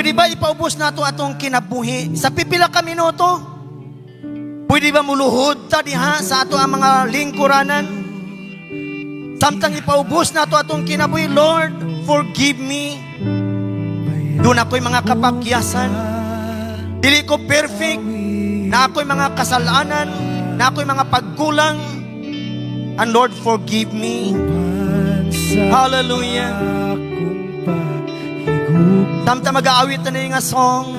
Pwede ba ipaubos nato atong kinabuhi sa pipila ka minuto? Pwede ba muluhod ta diha sa ato ang mga lingkuranan? Samtang ipaubos nato atong kinabuhi, "Lord, forgive me. Duna ako'y mga kapakyasan. Dili ko perfect. Naa ako'y mga kasalanan. Naa ako'y mga pagkulang. And Lord, forgive me." Hallelujah. Samtang mag-aawit na nga song,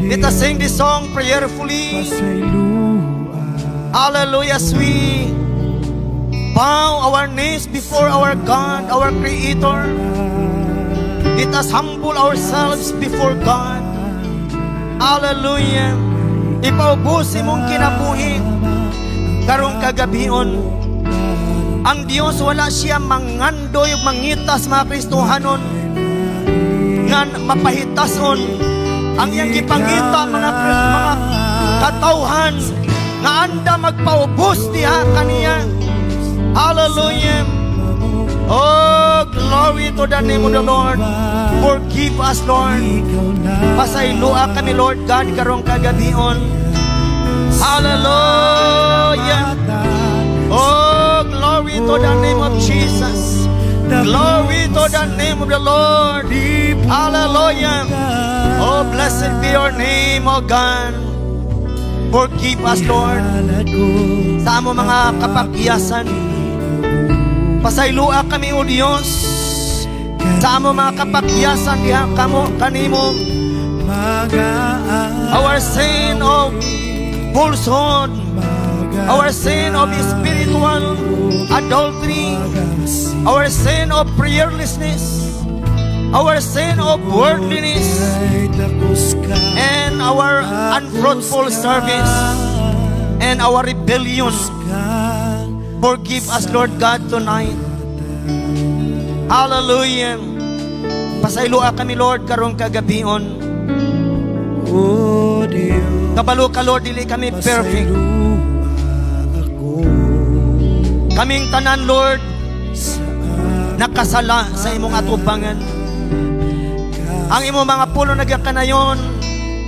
let us sing this song prayerfully. Hallelujah, as we bow our knees before our God, our Creator. Let us humble ourselves before God. Hallelujah. Ipaubos imong kinabuhi karong kagabion. Ang Dios, wala siya mangandoy ug mangitas, mga Kristohanon, nga mapahitason. Ang iyang gipangita, mga katawhan nga andam magpaubos diha kaniya. Hallelujah. Oh, glory to the name of the Lord. Forgive us, Lord. Pasayloa kami, Lord God, karong kagabion. Hallelujah. Oh, glory to the name of Jesus. Glory to the name of the Lord. Hallelujah. Oh, blessed be your name, O God. Forgive us, Lord, sa amo mga kapakyasan. Pasayloa kami, O Dios, sa amo mga kapakyasan diha kamo kanimo. Our sin of falsehood, our sin of spiritual adultery, our sin of prayerlessness, our sin of worldliness, and our unfruitful service, and our rebellion. Forgive us, Lord God, tonight. Hallelujah. Pasayloa kami, Lord, karong kagabion. O Diyos, Kabalo ka, Lord, dili kami perfect. Pasayloa ako. Kaming tanan, Lord, sa nakasala sa imong atubangan. Ang imong mga pulong nagakanayon,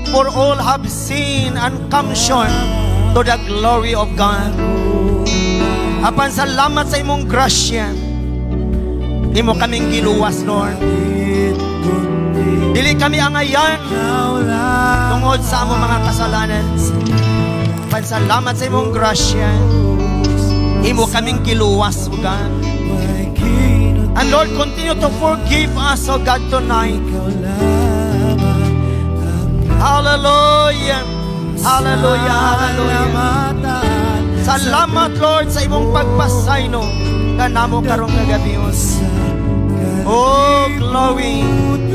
"For all have sinned and come short to the glory of God." Apan salamat sa imong grasya. Imo kaming giluwas, Lord. Dili kami angayan tungod sa among mga kasalanan. Apan salamat sa imong grasya. Imo kaming giluwas, O God. And Lord, continue to forgive us, O God, tonight. Hallelujah. Hallelujah. Hallelujah. Salamat, Lord, sa imong pagpasaylo kanamo karong kagabion. Oh, glory.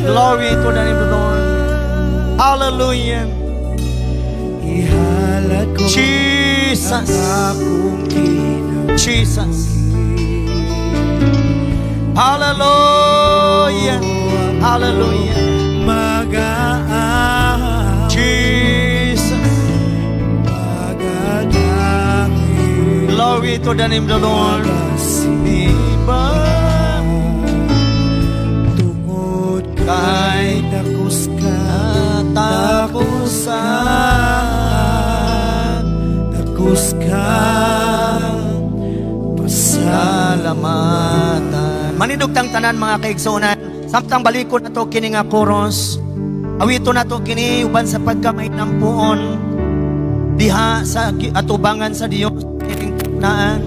Glory to the name of the Lord. Hallelujah. Ihalad ko Jesus. Ang akong kinabuhi. Jesus. Hallelujah. Hallelujah. Mag-aawit, Jesus. magadangil, Glory to the name of the Lord. Magasiba, tungod kay takos ka, Tapos ka, takos ka, Salamatan. Manindog tang tanan, mga kaigsuonan. Samtang balikon nato kini nga chorus. Awito nato kini uban sa pagkamahinampuon diha sa atubangan sa Dios kining naan.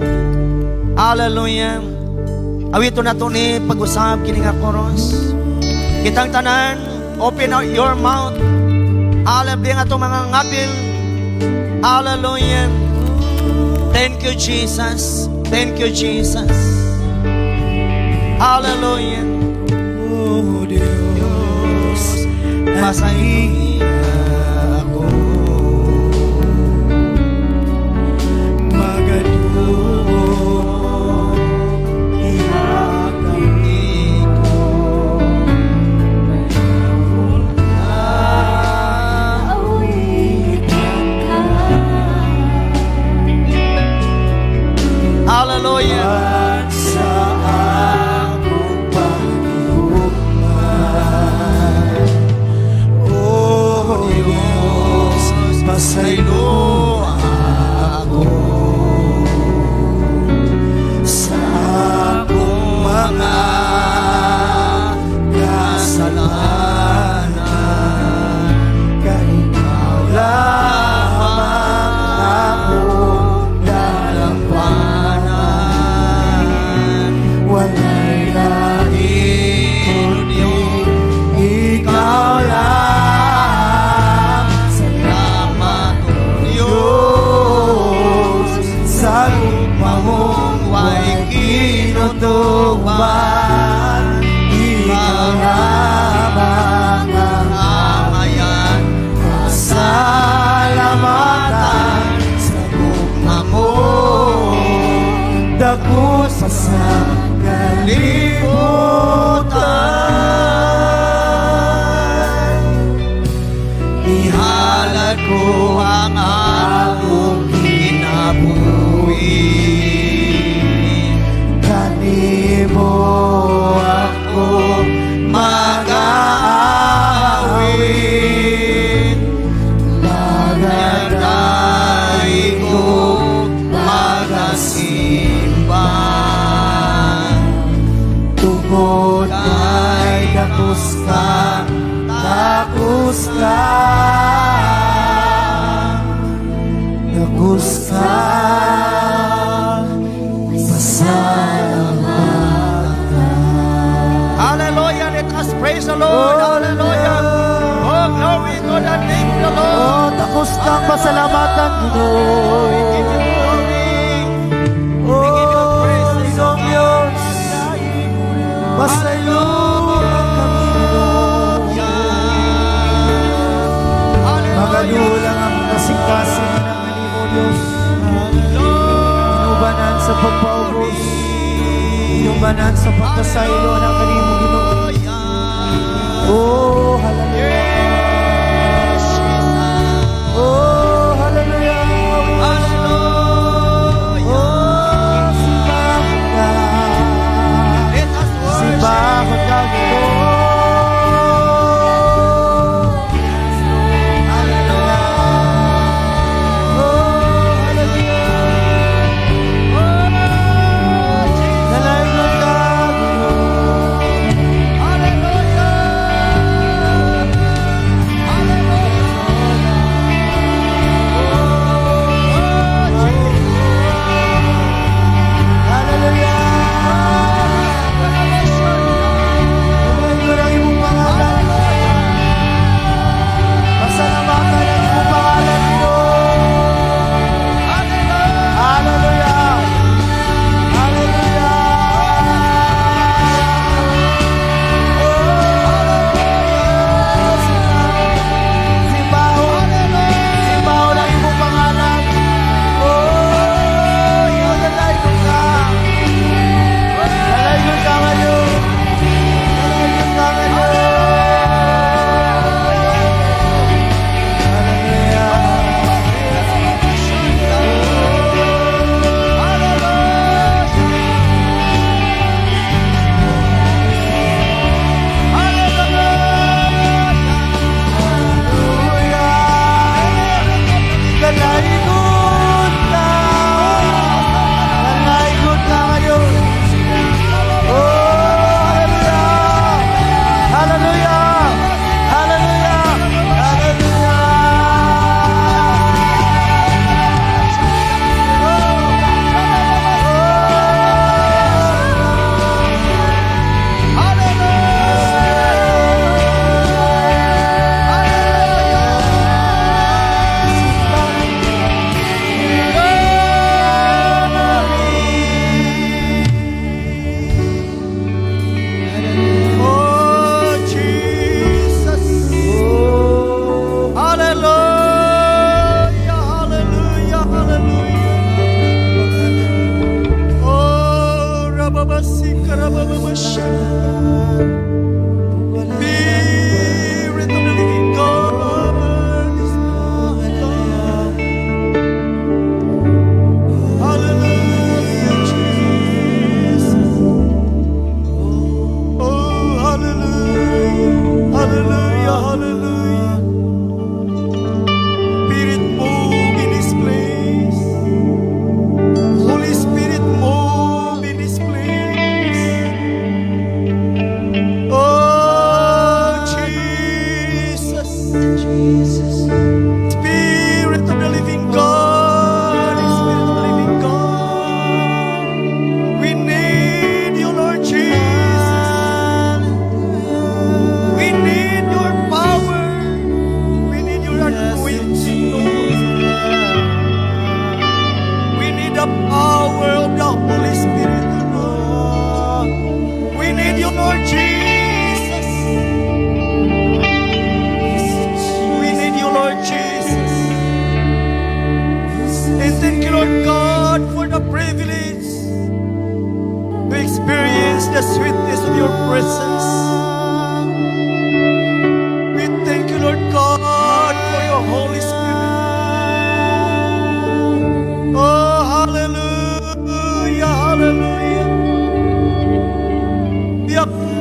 Hallelujah. Awito nato ni pag-usab kini nga chorus. Kitang tanan, open out your mouth. Hallelujah, ang atong mga ngabil. Hallelujah. Thank you, Jesus. Thank you, Jesus. Hallelujah. Oh Diyos, Pasayloa ako. Magaduol, ihakami ko. Awitan ka. Hallelujah. At sa akong paghihugma. Kalibutan. Ihalad ko ang akong kinabuhi. Kanimo ako mag-aawit, Magdadaigo, magasimba. Tungod kay dakos ka, dakos ka, dakos ka. Pasalamat. Hallelujah, let us praise the Lord. Hallelujah. Oh, glory to the name of the Lord. Oh, dakos kang pasalamatan, Ginoo. We give you glory. Oh, We give you praise. Ginoong Diyos, pasayloan kami, Ginoo. Magalulang ang kasing-kasing ng kanimo, Diyos. Inubanan sa pagpaubos. Inubanan sa pagpasaylo ng kanimo, Ginoo. Oh, hallelujah. Oh, hallelujah. Hallelujah. Oh, simbahon ka. Let us worship. Simbahon ka, Ginoo. Hallelujah. Oh, hallelujah. Oh, Jesus. Dalaygon ka, Ginoo.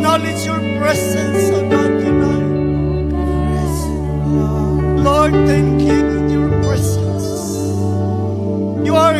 Acknowledge your presence, O God, tonight. Lord, thank you in your presence. You are